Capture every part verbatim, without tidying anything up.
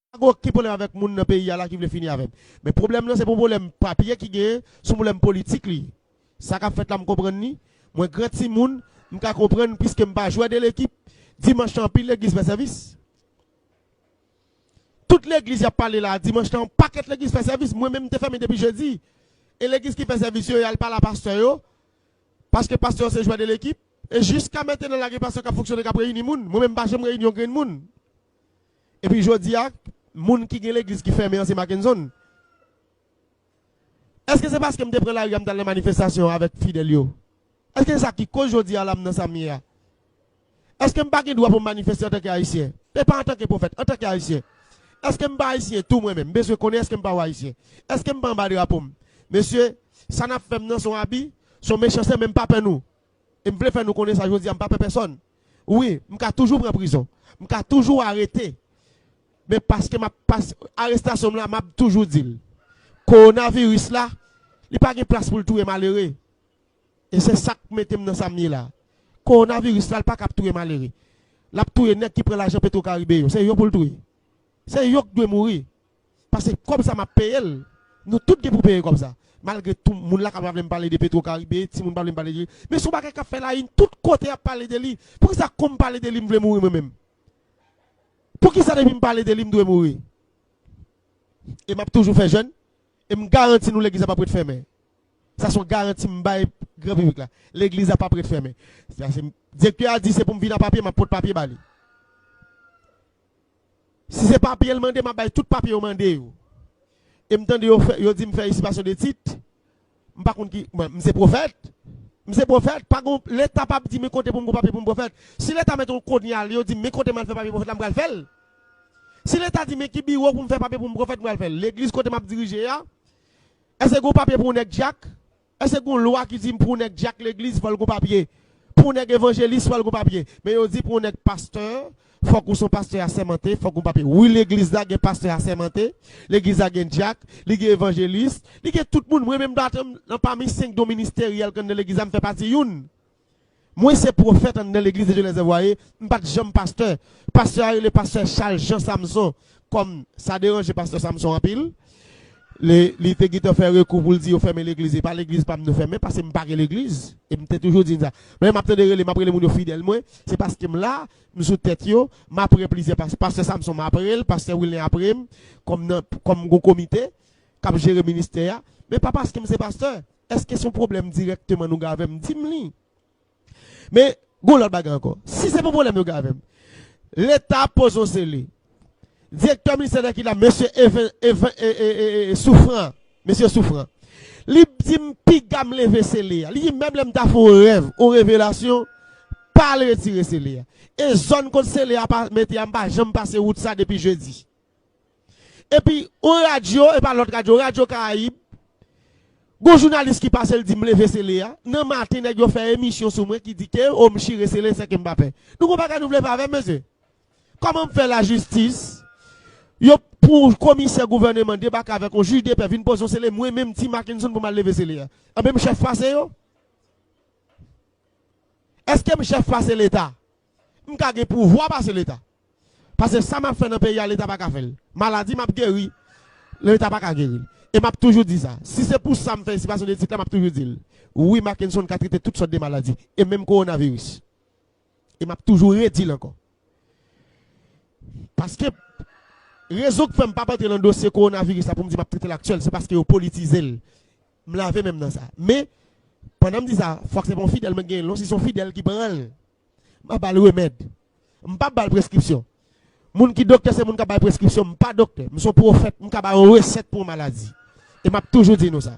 Pa gen okenn pwoblèm avèk moun nan peyi a la ki vle fini avè m. Men pwoblèm nan, se pa yon pwoblèm papye ki genyen, se yon pwoblèm politik li ye. Sa k ap fèt la, m konprann li. Mwen gran timoun, m ka konprann, piske m pa jwè de lekip. Dimanch lan, anpil legliz fè sèvis. Tout legliz y ap pale la, dimanch lan, yon pakèt legliz fè sèvis. Mwen menm, m te fèmen depi jedi. E legliz ki fè sèvis yo, y al pale a pastè yo. Paske pastè yo se jwè de lekip. E jiska mentnan, la gen pastè k ap fonksyone, k ap reyini moun. Mwen menm, m pa janm reyini yon grenn moun. Epi jodi a, moun ki gen legliz ki fèmen an, se Mackenson. Èske se paske m te pran lari a, m t al nan manifestasyon avèk fidèl yo? Èske se sa ki koz jodi a la m nan sa m ye a? Èske m pa gen dwa pou m manifeste antanke Ayisyen? E pa antanke pwofèt, antanke Ayisyen. Èske m pa Ayisyen tou mwen menm? M bezwen konnen èske m pa yon Ayisyen. Èske m pa anba drapo m? Mesye, sa n ap fè m nan se yon abi, se yon mechanste, men m pa pè nou. E m vle fè nou konnen sa jodi a, m pa pè pèsòn. Wi, m ka toujou pran prizon. M ka toujou arete. Men paske m ap pas, arestasyon m la, m ap toujou di l. Kowonaviris la, li pa gen plas pou l touye malere. E se sa k mete m nan sa m ye la. Kowonaviris la, li pa ka ap touye malere. L ap touye nèg ki pran lajan Petro Caribe yo. Se yo pou l touye. Se yo k dwe mouri. Paske kòb sa m ap peye l. Nou tout gen pou peye kòb sa. Malgre tout moun la ka pa vle m pale de Petro Caribe, timoun pa vle m pale de li. Men se yon bagay k ap fè layin tout kote y ap pale de li. Poukisa kon m pale de li, m vle mouri mwen menm? Poukisa depi m pale de li, m dwe mouri? E m ap toujou fè jèn. E m garanti nou legliz la p ap ret fèmen. Sa se yon garanti m bay gran piblik la. Legliz la p ap ret fèmen. Sa se, direktè a di se pou m vin a papye, m ap pot papye ba li. Si se papye l mande, m ap bay tout papye yo mande yo. E m tande yo fè, yo di m fè usurpation de titre. M pa konn ki, mwen, m se pwofèt. M se pwofèt, pa gon, Leta p ap di men kote pou m gon papye pou m pwofèt. Si Leta mete yon konyal, yo di m men kote m al fè papye pwofèt la, m pral fè l. Si Leta di men ki biwo pou m fè papye pou m pwofèt, m pral fè l. Legliz kote m ap dirije a, èske gon papye pou yon nèg dyak? Èske gon lwa ki di m pou yon nèg dyak legliz, fò l gon papye? Pou yon nèg evanjelis, fò l gon papye? Men yo di pou yon nèg pastè, fòk ou se yon pastè asèmante, fòk gon papye. Wi, legliz la gen pastè asèmante, legliz la gen dyak, li gen evanjelis, li gen tout moun. Mwen menm, dwa nan pami senk don ministeryèl k anndan legliz la, m fè pati youn. Mwen se pwofèt anndan legliz de Dieu les Envoyés, m pa t janm pastè. Pastè a rele pastè Charles Jean Samson. Kòm sa deranje pastè Samson anpil, li, li te gentan fè rekou pou l di yo fèmen legliz, e pa legliz pa m nou fèmen, paske m pa gen legliz. E m te toujou di n sa. Men m ap tande rele, m ap rele moun yo fidèl mwen, se paske m la, m sou tèt yo, m ap rele plizyè pas-, pastè Samson m ap rele, pastè Wilner ap rele m, kòm nan, kòm gon komite k ap jere ministè a. Men pa paske m se pastè. Èske se yon pwoblèm dirèkteman nou gen avè m? Di m li. Men, gon lòt bagay ankò. Si se pou pwoblèm yo gen avè m, Leta ap poze yon sele. Direktè ministè de kit la, mesye Even, Even, e, e, e, e, Soufran. Mesye Soufran. Li di m piga m leve sele a. Li di menm lè m ta fè yon rèv, yon revelasyon, pa al retire sele a. E zòn kot sele a pa mete a, m pa janm pase wout sa depi jedi. Epi, yon radyo, e pa lòt radyo, Radyo Karayib, gon jounalis ki pase l di m leve sele a. Nan maten, nèg yo fè emisyon sou mwen ki di ke, o, m chire sele, sèke m pa pè. Nou gon bagay nou vle fè avè m, mesye? Kòman m fè lajistis, yo pou komisè gouvèneman debake avèk yon jij de pè vin poze yon sele, mwen menm Ti Mackenson pou m al leve sele a? Anben, m chèf pase yo? Èske m chèf pase Leta? M ka gen pouvwa pase Leta. Paske sa m ap fè nan peyi a, Leta pa ka fè l. Maladi m ap geri, Leta pa ka geri l. E m ap toujou di sa. Si se pou sa m fè usurpation de titre la, m ap toujou di l. Wi, Mackenson ka trete tout sòt de maladi. E menm kowonaviris. E m ap toujou redi l ankò. Paske rezon k fè m p ap antre nan dosye kowonaviris la pou m di m ap trete l aktyèl, se paske yo politize l. M lave men m nan sa. Men, pandan m di sa, fòk se pa yon fidèl mwen genyen l non, si se yon fidèl ki pran l, m ap ba l remèd. M p ap ba l preskripsyon. Moun ki doktè se moun k ap bay preskripsyon, m pa doktè. M se yon pwofèt, m ka bay yon resèt pou yon maladi. E m ap toujou di nou sa.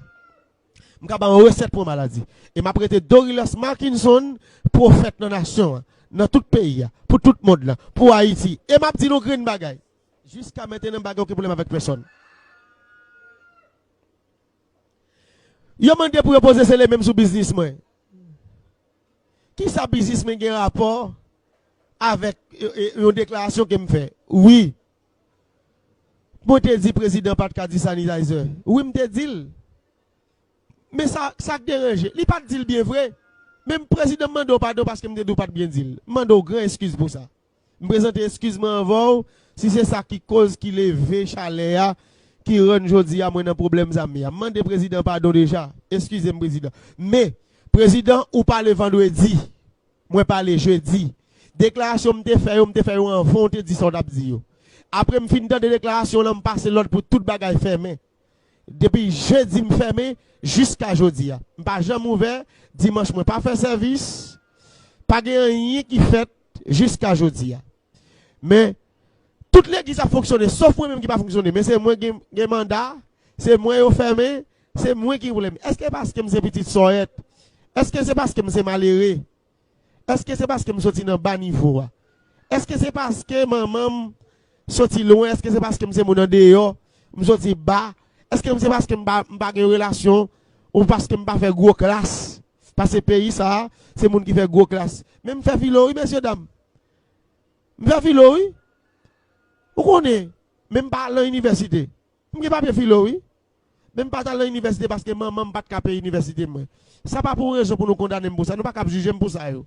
M ka ba yon resèt pou yon maladi. E m ap rete Dorilus Mackenson, pwofèt nan nasyon an, nan tout peyi a, pou tout mond lan, pou Ayiti. E m ap di nou grenn bagay. Jiska mentnan, m pa gen okenn pwoblèm avèk pèsonn. Yo mande pou yo poze sele menm sou biznis mwen. Kisa biznis mwen gen rapò avèk, e, e, yon deklarasyon ke m fè? Wi. Mwen te di prezidan pa t ka di sanitizer. Wi, m te di l. Men sa, sa k deranje, li pa t di l byen vre. Men prezidan m mande w padon paske m te di w pa t byen di l. M mande w gran eskiz pou sa. M prezante eskiz mwen anvan w, si se sa ki koz ki leve chalè a, ki rann jodi a mwen nan pwoblèm sa m ye a. M mande prezidan padon deja. Eskize m, prezidan. Men, prezidan, ou pale vandredi. Mwen pale jedi. Deklarasyon m te fè yo, m te fè yo anvan w te di sa w t ap di yo. Apre m fin tande deklarasyon w lan, m pase lòd pou tout bagay fèmen. Depi jedi m fèmen jiska jodi a. M pa janm ouvè. Dimanch mwen pa fè sèvis. Pa gen anyen ki fèt jiska jodi a. Men, tout legliz ap fonksyone, sof mwen menm ki pa fonksyone. Men se mwen gen, gen manda, se mwen yo fèmen, se mwen ki gen pwoblèm. Èske paske m se pitit sòyèt? Èske se paske m se malere? Èske se paske m soti nan ba nivo a? Èske se paske manman m soti lwen? Èske se paske m se moun andeyò? M soti ba? Èske se paske m pa, m pa gen relasyon? Ou paske m pa fè gwo klas? Paske peyi sa a, se moun ki fè gwo klas. Men m fè filo, wi, mesye dam. M fè filo, wi. Ou konnen, men m pa al nan inivèsite. M gen papye filo, wi. Men m pa t al nan inivèsite paske manman m pa t ka peye inivèsite mwen. Sa pa pou rezon pou nou kondane m pou sa. Nou pa ka ap jije m pou sa yo.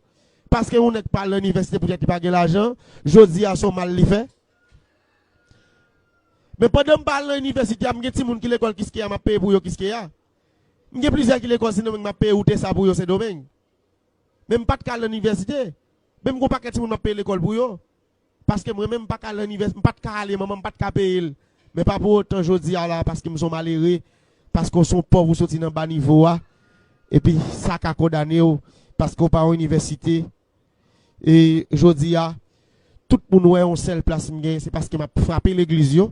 Paske yon nèg pa al nan inivèsite poutèt li pa gen lajan, jodi a se yon mal li fè. Men pandan m pa al nan inivèsite a, m gen timoun ki lekòl Kiskeya, m ap peye pou yo Kiskeya. M gen plizyè ki lekòl Sendomeng, m ap peye wout e sa pou yo Sendomeng. Men m pa t ka al nan inivèsite. Men m gen yon pakèt timoun m ap peye lekòl pou yo. Paske mwen menm m pa ka al nan inivès-, m pa t ka ale, manman m pa t ka peye l. Men pa pou otan jodi a la, paske m se yon malere, paske w se yon pòv, ou soti nan ba nivo a, epi sa ka kondane w, paske w pa yon inivèsite. E jodi a, tout moun wè yon sèl plas m gen, se paske m ap frape legliz yo,